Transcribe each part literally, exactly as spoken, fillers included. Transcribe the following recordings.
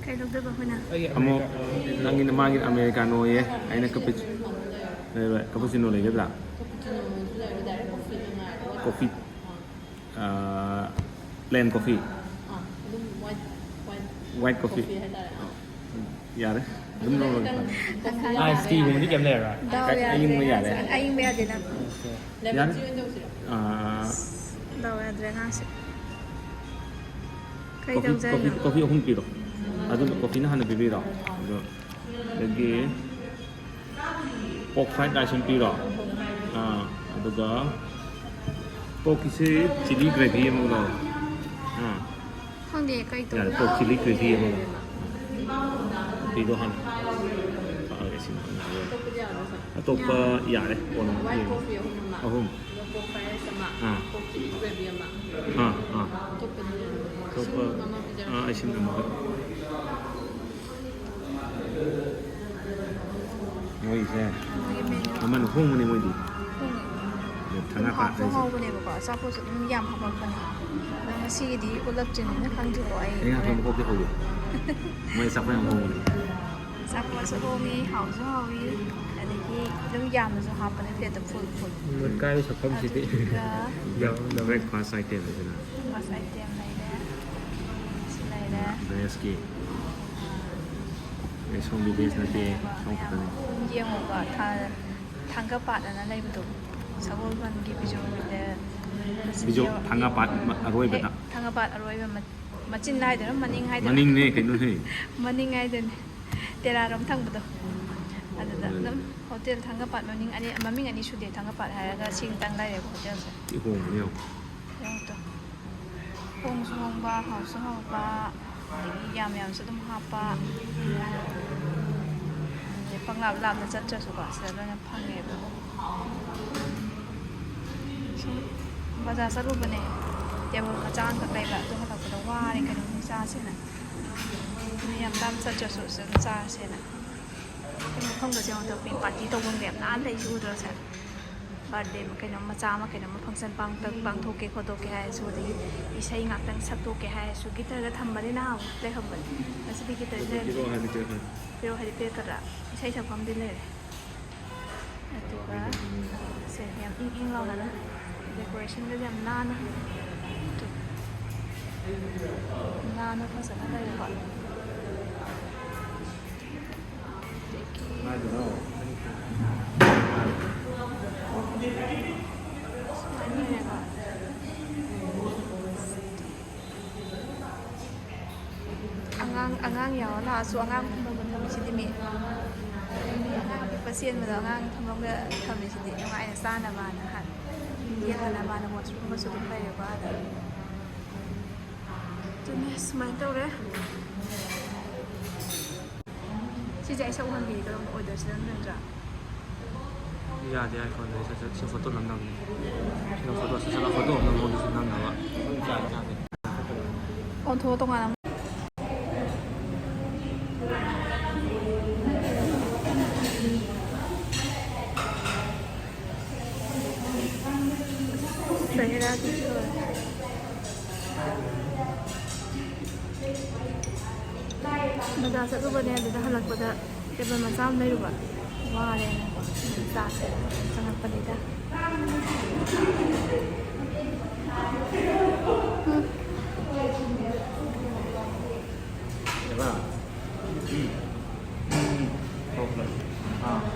ꯀꯩ ꯂꯧꯗꯣꯏꯕ ꯑꯩꯈꯣꯏꯅ? ꯑꯃꯨꯛ ꯅꯪꯒꯤꯅ ꯃꯥꯒꯤ ꯑꯃꯦꯔꯤꯀꯥꯅꯣꯌꯦ, ꯑꯩꯅ ꯀꯄꯨꯆꯤꯅꯣ ꯂꯩꯔꯣꯏ꯫ ꯀꯄꯨꯆꯤꯅꯣ ꯂꯩꯒꯗ꯭ꯔꯥ? Coffee. Plain coffee. White coffee. ꯌꯥꯔꯦ, ꯑꯗꯨꯝ ꯂꯧꯔꯒꯦ꯫ ꯑꯥꯏꯁ ꯇꯤꯒꯨꯝꯕꯗꯤ ꯀꯩꯝ ꯂꯩꯔꯔꯣꯏ? ꯗꯥꯎ ꯑꯌꯤꯡꯕ ꯌꯥꯔꯦ꯫ ꯑꯌꯤꯡꯕ ꯌꯥꯗꯦ ꯅꯪ꯫ ꯌꯥꯔꯦ꯫ ꯑꯥ, ꯗꯥꯎ ꯌꯥꯗ꯭ꯔꯦ ꯑꯉꯥꯡꯁꯦ꯫ ꯀꯩ ꯀꯣꯐꯤ ꯀꯣꯐꯤ ꯇꯧꯖꯥꯠꯅꯣ? ꯀꯣꯐꯤ ꯑꯍꯨꯝ ꯄꯤꯔꯣ꯫ ꯑꯗꯨꯅ ꯀꯣꯐꯤꯅ ꯍꯥꯟꯅ ꯄꯤꯕꯤꯔꯣ꯫ ꯑꯗꯣ ꯑꯗꯒꯤ ꯄꯣꯛ ꯐ꯭ꯔꯥꯏꯗ ꯔꯥꯏꯁ ꯑꯃ ꯄꯤꯔꯣ꯫ ꯑꯥ, ꯑꯗꯨꯒ ꯄꯣꯛꯀꯤꯁꯦ ꯆꯤꯂꯤ ꯒ꯭ꯔꯦꯚꯤ ꯑꯃꯒ ꯂꯧꯔꯣ꯫ ꯑꯥ, ꯈꯪꯗꯦ ꯀꯩ ꯌꯥꯔꯦ, ꯇꯧ ꯄꯣꯛ ꯆꯤꯂꯤ ꯒ꯭ꯔꯦꯚꯤ ꯑꯃꯒ꯫ ꯀꯣꯐꯤꯗꯣ ꯍꯥꯟꯅ ꯊꯛꯑꯒꯦ ꯁꯤꯅ꯫ ꯑꯇꯣꯞꯄ ꯌꯥꯔꯦ꯫ ꯀꯣꯟꯅ ꯑꯃꯨꯛ ꯌꯦꯡꯉꯦ꯫ ꯑꯍꯨꯝ꯫ ꯑꯥ꯫ ꯑꯥ, ꯑꯥ꯫ ꯑꯇꯣꯞꯄ, ꯑꯥ, ꯑꯩ ꯁꯤꯝ ꯑꯃꯒ꯫ ꯃꯣꯏꯁꯦ ꯃꯃꯜ ꯍꯣꯡꯕꯅꯦ ꯃꯣꯏꯗꯤ꯫ ꯑꯗꯣ ꯊꯪꯒꯥ ꯍꯥꯎꯁꯨ ꯄꯥꯠ ꯍꯥꯏꯁꯦ꯫ ꯍꯥꯎꯕꯅꯦꯕꯀꯣ, ꯑꯆꯥꯄꯣꯠꯁꯨ ꯑꯗꯨꯝ ꯌꯥꯝ ꯍꯥꯞꯄꯛꯄꯅꯦ꯫ ꯑꯗꯣ ꯉꯁꯤꯒꯤꯗꯤ ꯎꯠꯂꯛꯇ꯭ꯔꯤꯕꯅꯤꯅ ꯈꯪꯗ꯭ꯔꯤꯀꯣ ꯑꯩ꯫ ꯑꯩ ꯉꯥꯛꯇ ꯃꯀꯣꯛꯇꯤ ꯍꯧꯒꯦ꯫ ꯃꯣꯏ ꯑꯆꯥꯄꯣꯠ ꯌꯥꯝ ꯍꯣꯡꯕꯅꯦ꯫ ꯑꯆꯥꯄꯣꯠꯁꯨ ꯍꯣꯡꯉꯤ, ꯍꯥꯎꯁꯨ ꯍꯥꯎꯏ, ꯑꯗꯒꯤ ꯑꯗꯨꯝ ꯌꯥꯝꯅꯁꯨ ꯍꯥꯞꯄꯅꯦ ꯄ꯭ꯂꯦꯠꯇ ꯐꯨꯜ ꯐꯨꯜ꯫ ꯃꯨꯠ ꯀꯥꯏꯕ ꯁꯛꯐꯝꯁꯤꯗꯤ꯫ ꯑꯗꯨꯒ ꯌꯥꯎꯔꯝꯗꯕꯅꯤ꯫ ꯕ꯭ꯔꯦꯛꯐꯥꯁ ꯑꯥꯏꯇꯦꯝ ꯍꯥꯏꯁꯤꯅ꯫ ꯕ꯭ꯔꯦꯛꯐꯥꯁ ꯑꯥꯏꯇꯦꯝ ꯂꯩꯔꯦ, ꯁꯤ ꯂꯩꯔꯦ꯫ ꯕ꯭ꯔꯦꯁꯀꯤ꯫ ꯑꯩ ꯁꯣꯝꯒꯤ ꯕꯦꯁ ꯅꯠꯇꯦ, ꯁꯣꯝ ꯈꯛꯇꯅꯤ꯫ ꯌꯦꯡꯉꯣꯕ, ꯊꯥ- ꯊꯥꯡꯒ ꯄꯥꯠ ꯑꯅ ꯂꯩꯕꯗꯣ, ꯁꯒꯣꯜꯕꯟꯒꯤ ꯕꯤꯖꯣꯒꯤꯗ ꯕꯤꯖꯣ ꯊꯥꯡꯒ ꯄꯥꯠ ꯑꯔꯣꯏꯕꯗ꯫ ꯍꯦꯛ ꯊꯥꯡꯒ ꯄꯥꯠ ꯑꯔꯣꯏꯕ ꯃ- ꯃꯆꯤꯟ ꯍꯥꯏꯗꯣꯏꯔꯥ, ꯃꯅꯤꯡ ꯍꯥꯏꯗꯣꯏꯔꯥ? ꯃꯅꯤꯡꯅꯦ ꯀꯩꯅꯣꯍꯦ꯫ ꯃꯅꯤꯡ ꯍꯥꯏꯗꯣꯏꯅꯦ, ꯇꯦꯔꯥꯔꯣꯝ ꯊꯪꯕꯗꯣ꯫ ꯑꯗꯨꯗ ꯑꯗꯨꯝ ꯍꯣꯇꯦꯜ ꯊꯥꯡꯒ ꯄꯥꯠ ꯃꯅꯤꯡ ꯑꯅꯤ, ꯃꯃꯤꯡ ꯑꯅꯤ ꯁꯨꯗꯦ, ꯊꯥꯡꯒ ꯄꯥꯠ ꯍꯥꯏꯔꯒ ꯁꯤꯡꯇꯪ ꯂꯩꯔꯦꯕ ꯍꯣꯇꯦꯜꯁꯦ꯫ ꯊꯤ ꯍꯣꯡꯕꯅꯦ ꯌꯦꯡꯉꯣ꯫ ꯌꯦꯡꯉꯣ ꯇꯣ꯫ ꯍꯣꯡꯁꯨ ꯍꯣꯡꯕ, ꯍꯥꯎꯁꯨ ꯍꯥꯎꯕ, ꯑꯗꯒꯤ ꯌꯥꯝ ꯌꯥꯝꯁꯨ ꯑꯗꯨꯝ ꯍꯥꯞꯄ꯫ ꯑꯗꯩ ꯄꯪꯂꯥꯞ ꯂꯥꯞꯅ ꯆꯠꯇ꯭ꯔꯁꯨꯀꯣ, ꯁꯤꯗ ꯂꯣꯏꯅ ꯐꯪꯉꯦꯕ꯫ ꯁꯨꯝ ꯕꯖꯥꯔ ꯆꯠꯂꯨꯕꯅꯦ, ꯇꯦꯕꯜ ꯃꯆꯥ ꯑꯃꯈꯛ ꯂꯩꯕ, ꯑꯗꯨ ꯍꯜꯂꯛꯄꯗ ꯋꯥꯔꯦ, ꯀꯩꯅꯣꯝ ꯆꯥꯁꯦꯅ꯫ ꯃꯤ ꯌꯥꯝ ꯂꯥꯞꯅ ꯆꯠꯇ꯭ꯔꯁꯨ ꯁꯤꯗ ꯑꯗꯨꯝ ꯆꯥꯔꯁꯦꯅ꯫ ꯑꯩꯈꯣꯏ ꯃꯐꯝꯒꯁꯦ ꯌꯦꯡꯉꯣ, ꯃꯤ ꯄꯥꯔꯇꯤ ꯇꯧꯐꯝꯒ ꯌꯥꯝ ꯅꯥꯟꯅ ꯂꯩꯁꯦ ꯎꯗ꯭ꯔꯣ ꯁꯦ? ꯕꯥꯔꯗꯦ ꯀꯩꯅꯣꯝ ꯃꯆꯥ ꯑꯃ, ꯀꯩꯅꯣꯝꯃ ꯐꯪꯁꯟ ꯄꯥꯡꯊꯣꯛꯀꯦ ꯈꯣꯠꯇꯣꯛꯀꯦ ꯍꯥꯏꯔꯁꯨ, ꯑꯗꯒꯤ ꯏꯁꯩ ꯉꯥꯛꯇꯪ ꯁꯛꯇꯣꯛꯀꯦ ꯍꯥꯏꯔꯁꯨ, ꯒꯤꯇꯔꯒ ꯊꯝꯕꯅꯤ ꯅꯍꯥꯟꯃꯨꯛ ꯂꯩꯔꯝꯕꯅꯤ꯫ ꯉꯁꯤꯗꯤ ꯒꯤꯇꯔ ꯂꯩꯔꯝꯗꯦ꯫ ꯄꯤꯔꯛꯑꯣ ꯍꯥꯏꯗꯤ ꯄꯤꯔꯛꯀꯗ꯭ꯔꯥ? ꯏꯁꯩ ꯁꯛꯐꯝꯗꯤ ꯂꯩꯔꯦ꯫ ꯑꯗꯨꯒ ꯁꯦ ꯌꯥꯝ ꯏꯪ ꯏꯪ ꯂꯥꯎꯅ ꯑꯗꯨꯝ, ꯗꯦꯀꯣꯔꯦꯁꯟꯒꯁꯦ ꯌꯥꯝ ꯅꯥꯟꯅ, ꯅꯥꯟꯅ ꯐꯖꯅ ꯂꯩꯔꯦꯀꯣ꯫ ꯑꯗꯒꯤ ꯁꯨꯃꯥꯏꯅ ꯂꯩꯔꯦꯀꯣ꯫ ꯑꯉꯥꯡ, ꯑꯉꯥꯡ ꯌꯥꯎꯔ ꯂꯥꯛꯑꯁꯨ ꯑꯉꯥꯡ ꯐꯝꯐꯝꯗ ꯊꯝꯃꯤꯁꯤꯗꯤ ꯃꯤ, ꯃꯤ ꯑꯉꯥꯡ ꯑꯄꯤꯛꯄ ꯆꯦꯟꯕꯗꯣ ꯑꯉꯥꯡ ꯐꯝꯐꯝꯗ ꯊꯝꯃꯤꯁꯤꯗꯤ ꯅꯨꯡꯉꯥꯏꯅ ꯆꯥꯅꯕꯅ ꯍꯥꯏ꯫ ꯌꯦꯡꯍꯟꯅꯕꯅ washroomꯒꯁꯨ ꯑꯗꯨꯝ ꯂꯩꯔꯦꯀꯣ ꯑꯗ꯫ ꯑꯗꯨꯅꯦ ꯁꯨꯃꯥꯏꯅ ꯇꯧꯔꯦ꯫ ꯁꯤꯁꯦ ꯑꯩ ꯁꯛ ꯎꯍꯟꯕꯤꯒꯦ ꯇꯧꯔꯝꯕ orderꯁꯤꯗ ꯅꯠꯇ꯭ꯔꯥ? ꯌꯥꯗꯦ, iPhoneꯗ ꯑꯩ ꯁꯠ ꯁꯠ ꯁꯤ photo ꯅꯝꯅꯕꯅꯤ꯫ ꯁꯤꯅ photo ꯁꯠ ꯁꯠ photo ꯑꯃ ꯅꯝꯍꯧꯗꯣꯏꯁꯤ ꯅꯝꯅꯕ꯫ ꯑꯣꯟꯊꯣꯛꯑꯣ ꯇꯣꯉꯥꯟꯅ ꯑꯃ꯫ ꯆꯍꯤꯔꯥꯗꯨꯁꯨ ꯂꯣꯏꯔꯦ꯫ ꯕꯖꯥꯔ ꯆꯠꯂꯨꯕꯅꯦ, ꯑꯗꯨꯗ ꯍꯜꯂꯛꯄꯗ table ꯃꯆꯥ ꯑꯃ ꯂꯩꯔꯨꯕ, ꯋꯥꯔꯦꯅ ꯆꯥꯁꯦ ꯆꯪꯉꯛꯄꯅꯤꯗ꯫ ꯎꯝ꯫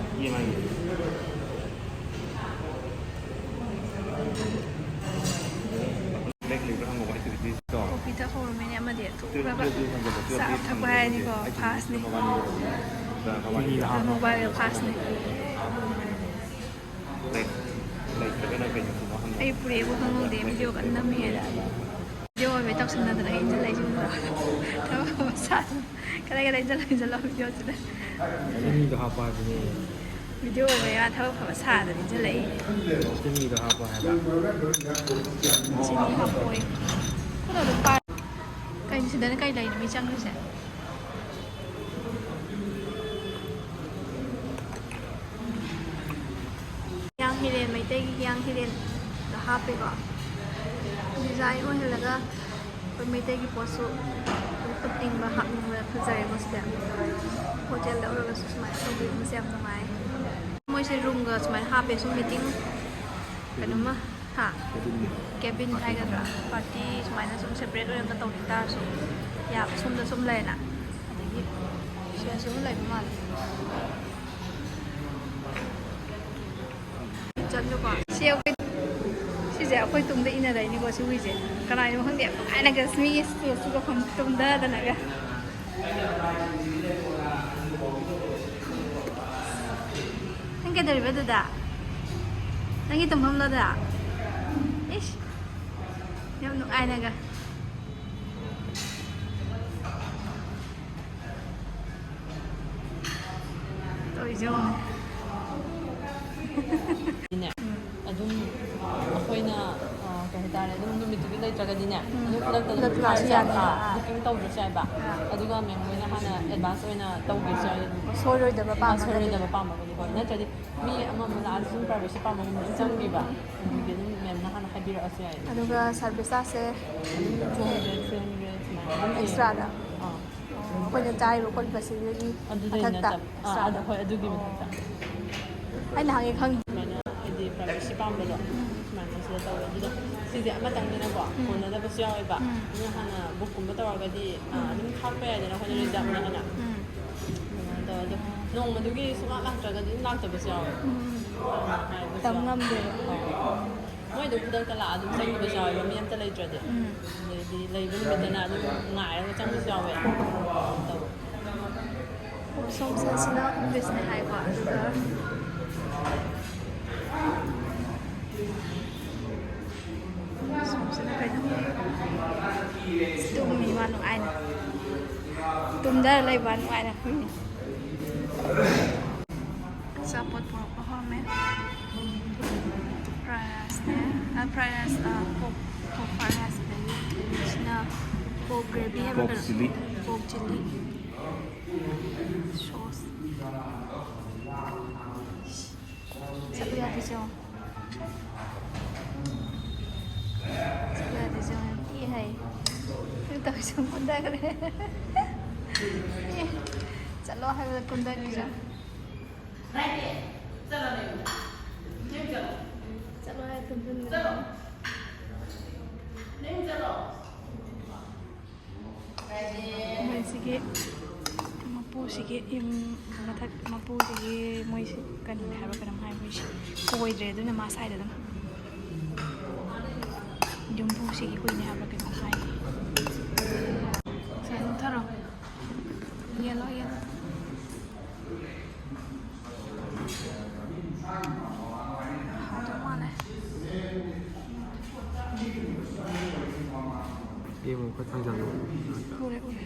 Coffee ꯊꯛꯍꯧꯔꯝꯃꯤꯅꯦ ꯑꯃꯗꯤ, ꯊꯣꯛꯎꯔꯒ ꯆꯥ ꯊꯛꯄ ꯍꯥꯏꯔꯗꯤꯀꯣ, firstꯅꯤ꯫ Mobileꯒ firstꯅꯤ꯫ ꯑꯩ ꯄꯨꯔꯛꯑꯦꯕꯨ ꯈꯪꯍꯧꯗꯦ, video ꯀꯟꯅ ꯅꯝꯃꯤ ꯍꯥꯏꯅ꯫ Video ꯑꯣꯏꯕꯩ ꯇꯧꯁꯟꯅꯗꯅ ꯑꯩ ꯏꯟꯖꯜꯂꯛꯏꯁꯤꯕꯨ꯫ ꯊꯕꯛ ꯑꯃ ꯁꯥꯗꯅ꯫ ꯀꯗꯥꯏ ꯀꯗꯥꯏ ꯏꯟꯖꯜꯂꯣ, ꯏꯟꯖꯜꯂꯣ videoꯁꯤꯗ꯫ ꯁꯤ ꯃꯤꯗꯣ ꯍꯥꯞꯄꯣ ꯍꯥꯏꯕꯅꯦ꯫ Video ꯑꯣꯏꯕꯩ ꯃꯥ ꯊꯕꯛ ꯐꯕ ꯁꯥꯗꯅ ꯏꯟꯖꯜꯂꯛꯏ꯫ ꯁꯤ ꯃꯤꯗꯣ ꯍꯥꯞꯄꯣ ꯍꯥꯏꯕ꯫ ꯁꯤ ꯃꯤ ꯍꯥꯞꯄꯣꯏ꯫ ꯈꯨꯗꯣ ꯑꯗꯨꯝ ꯄꯥꯏ-, ꯀꯩꯅꯣ ꯁꯤꯗꯅ ꯀꯩ ꯂꯩꯅꯣ ꯃꯤ ꯆꯪꯉꯤꯁꯦ? ꯌꯥꯝ ꯍꯤꯔꯦꯟ, ꯃꯩꯇꯩꯒꯤ ꯍꯤꯌꯥꯡ ꯍꯤꯔꯦꯟꯗ ꯍꯥꯞꯄꯦꯀꯣ꯫ ꯗꯤꯖꯥꯏꯟ ꯑꯣꯏꯍꯜꯂꯒ ꯑꯩꯈꯣꯏ ꯃꯩꯇꯩꯒꯤ ꯄꯣꯠꯁꯨ ꯑꯗꯨꯝ ꯎꯠꯅꯤꯡꯕ, ꯍꯥꯞꯅꯤꯡꯕ ꯐꯖꯔꯦꯀꯣ ꯁꯤꯗ꯫ ꯍꯣꯇꯦꯜꯗ ꯑꯣꯏꯔꯒꯁꯨ ꯁꯨꯃꯥꯏꯅ ꯇꯧꯕꯤꯕꯁꯦ ꯌꯥꯝ ꯅꯨꯡꯉꯥꯏ꯫ ꯃꯣꯏꯁꯦ ꯔꯨꯝꯒ ꯁꯨꯃꯥꯏꯅ ꯍꯥꯞꯄꯦ, ꯁꯨꯝ ꯃꯤꯇꯤꯡ ꯀꯩꯅꯣꯝꯃ, ꯍꯥ? ꯀꯦꯕꯤꯟ ꯍꯥꯏꯒꯗ꯭ꯔꯥ, ꯄꯥꯔꯇꯤ ꯁꯨꯃꯥꯏꯅ ꯁꯨꯝ ꯁꯦꯄꯔꯦꯠ ꯑꯣꯏꯅꯒ ꯇꯧꯅꯤꯡ ꯇꯥꯔꯁꯨ ꯌꯥꯕ, ꯁꯣꯝꯗ ꯁꯨꯝ ꯂꯩꯔꯦꯅ꯫ ꯑꯗꯒꯤ ꯁꯤꯗꯁꯨ ꯑꯃ ꯂꯩꯕ ꯃꯥꯜꯂꯦ꯫ ꯆꯠꯂꯨꯀꯣ꯫ ꯁꯤ ꯑꯩꯈꯣꯏ, ꯁꯤꯁꯦ ꯑꯩꯈꯣꯏ ꯇꯨꯡꯗ ꯏꯟꯅꯗꯣꯏꯅꯤꯀꯣ ꯁꯤ ꯍꯨꯏꯁꯦ꯫ ꯀꯅꯥꯒꯤꯅꯣ ꯈꯪꯗꯦ, ꯌꯥꯝ ꯅꯨꯡꯉꯥꯏꯅꯒ ꯃꯤꯒꯤ ꯁ꯭ꯇꯦꯖꯇꯨꯒ ꯐꯝ-, ꯇꯨꯝꯊꯗꯅꯒ꯫ ꯅꯪ ꯀꯩꯗꯧꯔꯤꯕ ꯑꯗꯨꯗ? ꯅꯪꯒꯤ ꯇꯨꯝꯐꯝꯗꯨꯗ? ꯏꯁ! ꯌꯥꯝ ꯅꯨꯡꯉꯥꯏꯅꯒ ꯇꯧꯔꯤꯁꯦ ꯌꯦꯡꯉꯨꯅꯦ꯫ ꯅꯦ꯫ ꯎꯝ꯫ ꯑꯗꯨꯝ ꯑꯩꯈꯣꯏꯅ, ꯑ, ꯀꯩ ꯍꯥꯏꯇꯥꯔꯦ, ꯑꯗꯨꯝ ꯅꯨꯃꯤꯠꯇꯨꯒꯤ ꯂꯩꯇ꯭ꯔꯒꯗꯤꯅꯦ, ꯎꯝ꯫ ꯑꯗꯨꯝ ꯈꯨꯗꯛꯇ ꯑꯗꯨꯝ ꯈꯨꯗꯛꯇ ꯂꯥꯛꯑꯁꯨ ꯍꯥꯏꯔꯁꯨ ꯌꯥꯅꯤ꯫ ꯌꯥꯕ, ꯑꯥ, ꯑꯥ꯫ Booking ꯇꯧꯗ꯭ꯔꯁꯨ ꯌꯥꯏꯕ꯫ ꯑꯥ꯫ ꯑꯗꯨꯒ ꯃꯦꯝ ꯍꯣꯏꯅ ꯍꯥꯟꯅ advance ꯑꯣꯏꯅ ꯇꯧꯒꯦꯁꯨ ꯌꯥꯏ꯫ ꯁꯣꯏꯔꯣꯏꯗꯕ ꯑꯥ, ꯄꯥꯝꯃꯒꯗꯤ꯫ ꯁꯣꯏꯔꯣꯏꯗꯕ ꯄꯥꯝꯃꯒꯗꯤꯀꯣ꯫ ꯅꯠꯇ꯭ꯔꯗꯤ ꯃꯤ ꯑꯃ ꯑꯃ ꯂꯥꯛꯑꯁꯨ ꯑꯗꯨꯝ privacy ꯄꯥꯝꯕꯒꯨꯝꯕ ꯑꯗꯨꯝ ꯆꯪꯕꯤꯕ꯫ ꯎꯝ꯫ ꯑꯗꯨꯒꯤ ꯑꯗꯨꯝ ꯃꯦꯝꯅ ꯍꯥꯟꯅ ꯍꯥꯏꯕꯤꯔꯛꯑꯁꯨ ꯌꯥꯏ꯫ ꯑꯗꯨꯒ service chargeꯁꯦ ꯑꯗꯨꯝ two hundred, three hundred ꯁꯨꯃꯥꯏꯅ ꯑꯗꯨꯝ ꯑꯣꯏꯌꯦ꯫ Extraꯗ? ꯑꯥ꯫ ꯑꯣ, ꯑꯩꯈꯣꯏꯅ ꯆꯥꯔꯤꯕ ꯈꯣꯠꯂꯤꯕꯁꯤꯗꯒꯤ ꯑꯗꯨꯗꯩ ꯃꯊꯛꯇ ꯅꯠꯇꯕ꯫ ꯑꯥ, extraꯗ? ꯑꯗꯣ ꯍꯣꯏ, ꯑꯗꯨꯒꯤ ꯃꯊꯛꯇ꯫ ꯑꯩꯅ ꯍꯪꯉꯦ ꯈꯪꯗꯦ꯫ ꯁꯨꯃꯥꯏꯅ ꯍꯥꯏꯗꯤ privacy ꯄꯥꯝꯕꯗꯣ ꯁꯨꯃꯥꯏꯅ ꯁꯤꯗ ꯇꯧꯋꯦ꯫ ꯑꯗꯨꯗ ꯁꯤꯁꯦ ꯑꯃꯇꯪꯗꯅꯀꯣ ꯎꯝ꯫ ꯀꯣꯟꯅꯗꯕꯁꯨ ꯌꯥꯎꯋꯦꯕ꯫ ꯎꯝ꯫ ꯑꯗꯨꯅ ꯍꯥꯟꯅ bookꯀꯨꯝꯕ ꯇꯧꯔꯒꯗꯤ, ꯑꯥ, ꯎꯝ꯫ ꯑꯗꯨꯝ ꯈꯥꯛꯄ ꯌꯥꯏꯗꯅ, ꯑꯩꯈꯣꯏꯅ ꯎꯝ꯫ Reserveꯅꯦ ꯍꯥꯏꯅ꯫ ꯎꯝ꯫ ꯑꯗꯨꯃꯥꯏꯅ ꯇꯧꯋꯦ꯫ ꯑꯗꯣ ꯅꯣꯡꯃꯗꯨꯒꯤ ꯁꯨꯡꯂꯥꯛ ꯂꯥꯛꯇ꯭ꯔꯒꯗꯤ ꯑꯗꯨꯝ ꯂꯥꯛꯇꯕꯁꯨ ꯌꯥꯎꯋꯦ꯫ ꯎꯝ꯫ ꯑꯗꯨꯃꯥꯏꯅ ꯍꯥꯏꯕꯁꯨ ꯇꯝ ꯌꯥꯎꯋꯦ꯫ ꯉꯝꯗꯦꯕ꯫ ꯑꯥ꯫ ꯃꯣꯏ ꯑꯗꯨꯝ ꯈꯨꯗꯛꯇ ꯂꯥꯛꯑ ꯑꯗꯨꯝ ꯆꯠꯈꯤꯕꯁꯨ ꯌꯥꯎꯋꯦꯕ, ꯃꯤ ꯑꯝꯇ ꯂꯩꯇ꯭ꯔꯗꯤ꯫ ꯎꯝ꯫ ꯑꯗꯩꯗꯤ ꯂꯩꯕ ꯅꯨꯃꯤꯠꯇꯅ ꯑꯗꯨꯝ ꯉꯥꯏꯔꯒ ꯆꯪꯕꯁꯨ ꯌꯥꯎꯋꯦ꯫ ꯑꯗꯨꯃꯥꯏꯅ ꯇꯧꯋꯦ꯫ ꯑꯣ, ꯁꯣꯝꯁꯦ ꯁꯤꯅ Englishꯅꯦ ꯍꯥꯏꯀꯣ, ꯑꯗꯨꯒ ꯁꯣꯝꯁꯤꯅ ꯀꯩꯅꯣ? ꯇꯨꯝꯃꯤ ꯃꯥ ꯅꯨꯡꯉꯥꯏꯅ꯫ ꯇꯨꯝꯊꯔ ꯂꯩꯕ ꯅꯨꯡꯉꯥꯏꯅ꯫ ꯎꯝ꯫ ꯑꯆꯥꯄꯣꯠ ꯄꯨꯔꯛꯄ ꯍꯧꯔꯝꯃꯦ꯫ Fried riceꯅꯦ꯫ ꯑ, fried rice, ꯑ, pork, pork fried rice, ꯑꯗꯒꯤ ꯁꯤꯅ pork gravy ꯍꯥꯏꯕ꯭ꯔꯥ Pork ꯀꯩꯅꯣ? Chilli꯫ Pork chilli꯫ Sauce꯫ ꯆꯠꯂꯨ ꯌꯥꯗꯦ꯫ ꯌꯦꯡꯉꯣ꯫ ꯁꯤ ꯌꯥꯗ꯭ꯔꯤꯁꯦ ꯌꯦꯡꯉꯣ, ꯌꯥꯝ ꯄꯤꯛꯑꯦ ꯍꯥꯏ꯫ ꯁꯤ ꯇꯧꯔꯤꯁꯦ ꯌꯥꯝ ꯀꯨꯟꯊꯈ꯭ꯔꯦ꯫ ꯑꯦ, ꯆꯠꯂꯣ ꯍꯥꯏꯕꯗ ꯀꯨꯟꯊꯈ꯭ꯔꯤꯁꯦ ꯌꯦꯡꯉꯣ꯫ ꯆꯠꯂꯣ ꯍꯥꯏ ꯀꯨꯟꯊꯈ꯭ꯔꯦ꯫ ꯃꯣꯏꯁꯤꯒꯤ ꯃꯄꯨꯁꯤꯒꯤ ꯌꯨꯝ ꯃꯊꯛ, ꯃꯄꯨꯁꯤꯒꯤ ꯃꯣꯏꯁꯤ ꯀꯩꯅꯣꯅꯦ ꯍꯥꯏꯕ꯭ꯔꯥ ꯀꯩꯅꯣꯝ ꯍꯥꯏ, ꯃꯣꯏꯁꯤ ꯀꯣꯏꯗ꯭ꯔꯦ, ꯑꯗꯨꯅ ꯃꯥ ꯁ꯭ꯋꯥꯏꯗ ꯑꯗꯨꯝ ꯌꯨꯝꯕꯨꯁꯤꯒꯤ ꯍꯨꯏꯅꯦ ꯍꯥꯏꯕ꯭ꯔꯥ ꯀꯩꯅꯣꯝ ꯍꯥꯏ꯫ ꯁꯦ, ꯃꯨꯠꯊꯔꯣ꯫ Yellow, yellow. ꯍꯥꯎꯗꯧ ꯃꯥꯜꯂꯦ꯫ ꯌꯦꯡꯉꯨ, ꯈꯔ ꯊꯥꯡꯖꯜꯂꯨ꯫ ꯎꯔꯦ, ꯎꯔꯦ꯫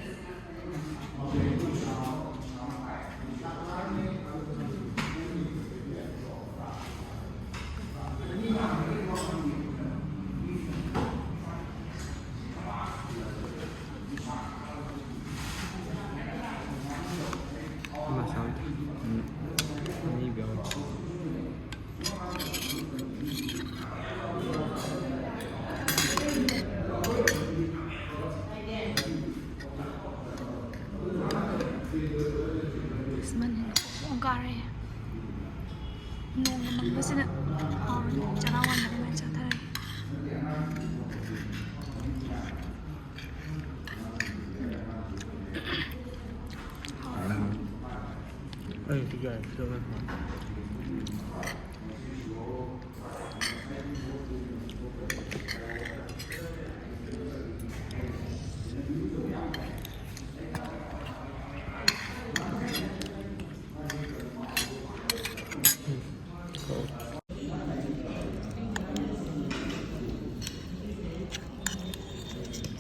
ꯃꯁꯥ ꯎꯝ꯫ ꯑꯅꯤꯕ ꯌꯥꯎꯔꯦ꯫ ꯏꯁ, ꯃꯅꯤꯟ ꯐꯣꯡ ꯐꯣꯡ ꯀꯥꯔꯦ꯫ ꯅꯣꯡꯒ ꯃꯪꯕꯁꯤꯗ ꯍꯥꯎꯔꯅꯤ꯫ ꯆꯔꯥ ꯋꯥꯟꯕ ꯑꯗꯨꯃꯥꯏꯅ ꯆꯥꯊꯔꯒꯦ꯫ ꯑꯩ ꯁꯤ ꯌꯥꯏ, ꯁꯤ ꯌꯥꯏ꯫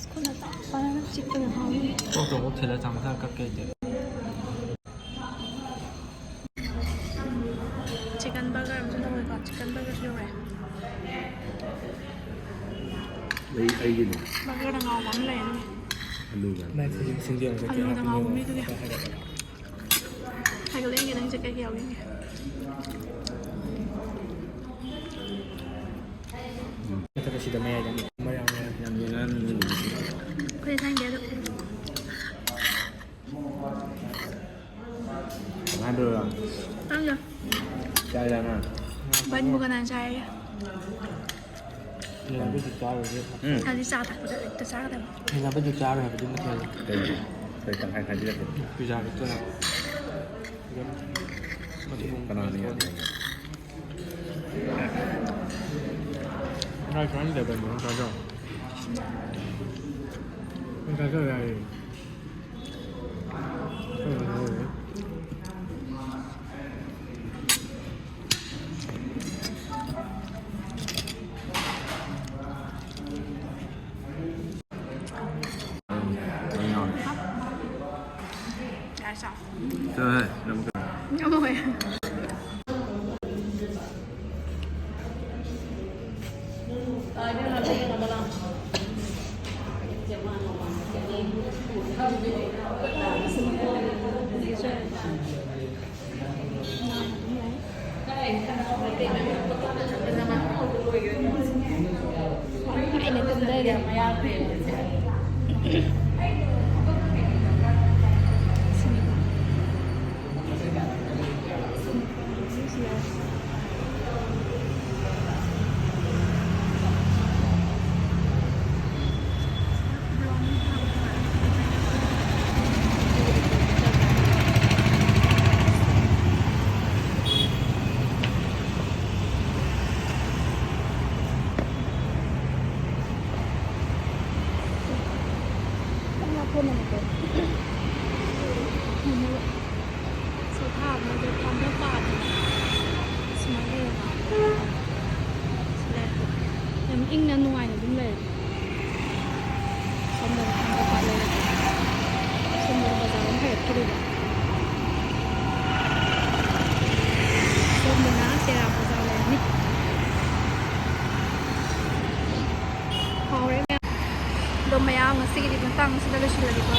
ꯁ꯭ꯀꯨꯜ ꯑꯇꯣꯞꯄꯅ ꯆꯤꯛꯄꯅ ꯍꯥꯎꯅꯤ꯫ ꯀꯣꯛꯇ ꯀꯣꯛ ꯊꯤꯜꯂ ꯆꯥꯃꯁꯅ ꯀꯛꯀꯦ ꯍꯥꯏꯗꯦ꯫ ꯆꯤꯀꯟ ꯕꯔꯒꯔ ꯑꯃꯁꯨ ꯂꯧꯔꯦꯀꯣ꯫ ꯆꯤꯀꯟ ꯕꯔꯒꯔꯁꯨ ꯌꯧꯔꯦ꯫ ꯑꯩ, ꯑꯩꯒꯤꯅꯦ꯫ ꯕꯔꯒꯔꯗ ꯉꯥꯎꯕ ꯑꯃ ꯂꯩꯔꯅꯤ꯫ ꯑꯂꯨꯒ꯫ ꯅꯪ ꯁꯤꯡꯖꯨ ꯑꯃ ꯆꯠꯀꯦ ꯑꯂꯨꯗ ꯍꯥꯞꯄꯤꯅꯦ꯫ ꯉꯥꯎꯕ ꯃꯤꯗꯨꯒꯤ꯫ ꯍꯥꯏꯒꯠꯂꯛꯑꯦ, ꯅꯪ ꯖꯦꯀꯦꯠ ꯌꯥꯎꯔꯤꯅꯦ꯫ ꯅꯠꯇ꯭ꯔꯒ ꯁꯤꯗ ꯃꯌꯥꯏꯗ ꯑꯃ ꯃꯌꯥꯝ ꯌꯥꯝ ꯌꯦꯡꯉꯛꯑꯅꯨ꯫ ꯑꯩꯈꯣꯏ ꯆꯪꯗꯦ ꯑꯗꯨ꯫ ꯀꯃꯥꯏꯅ ꯇꯧꯔꯤꯕ? ꯈꯪꯗꯦ꯫ ꯆꯥꯏꯗ ꯅꯪ? ꯕꯟꯕꯨ ꯀꯅꯥꯅ ꯆꯥꯏꯌꯦ? ꯅꯪꯕꯨꯁꯨ ꯆꯥꯔꯣꯏꯗꯤ꯫ ꯎꯝ꯫ ꯑꯗꯨꯗꯤ ꯆꯥ ꯊꯛꯄꯗ ꯍꯦꯛꯇ ꯆꯥꯒꯗꯕ꯫ ꯅꯪꯕꯨꯁꯨ ꯆꯥꯔꯣꯏ ꯍꯥꯏꯕꯗꯤ ꯃꯊꯦꯜꯗꯣ꯫ ꯀꯩꯅꯣ? ꯀꯩ ꯇꯪꯈꯥꯏ ꯈꯥꯏꯕꯤꯔꯛꯀꯦ? ꯄꯤꯖꯥ ꯈꯛꯇꯅ꯫ ꯀꯅꯥꯅ ꯌꯥꯗꯦ? ꯉꯥꯏ ꯆꯥꯅꯤꯡꯗꯦ ꯀꯩꯅꯣ ꯅꯪ ꯆꯥꯖꯧ꯫ ꯅꯪ ꯆꯥꯖꯧ ꯌꯥꯏꯌꯦ꯫ ꯆꯠꯂꯣꯍꯦ, ꯅꯪ ꯑꯃꯨꯛ ꯆꯠꯂꯣ꯫ ꯉꯝꯃꯣꯏ꯫ ꯑꯩꯅ ꯇꯨꯝꯗꯔꯦ꯫ ꯁꯤ ꯊꯥꯕꯗ ꯄꯥꯝꯕ ꯄꯥꯝꯃꯦ꯫ ꯁꯨꯃꯥꯏꯅ ꯂꯩꯔꯕ꯫ ꯁꯤ ꯂꯩꯔꯦ꯫ ꯌꯥꯝ ꯏꯪꯅ ꯅꯨꯡꯉꯥꯏꯅ ꯑꯗꯨꯝ ꯂꯩꯔꯦ꯫ ꯁꯣꯝꯗꯅ ꯊꯥꯡꯒ ꯄꯥꯠ ꯂꯩꯔꯦ꯫ ꯁꯣꯝꯗꯅ ꯕꯖꯥꯔ ꯑꯃ ꯍꯥꯏꯒꯠꯈꯤꯗꯣꯏꯕ꯫ ꯁꯣꯝꯗꯅ ꯇꯦꯔꯥ ꯕꯖꯥꯔ ꯂꯩꯔꯅꯤ꯫ ꯍꯥꯎꯔꯦ ꯃꯌꯥꯝ꯫ ꯑꯗꯣ ꯃꯌꯥꯝ ꯉꯁꯤꯒꯤꯗꯤ ꯃꯇꯥꯡ ꯑꯁꯤꯗ ꯂꯣꯏꯁꯤꯜꯂꯒꯦꯀꯣ꯫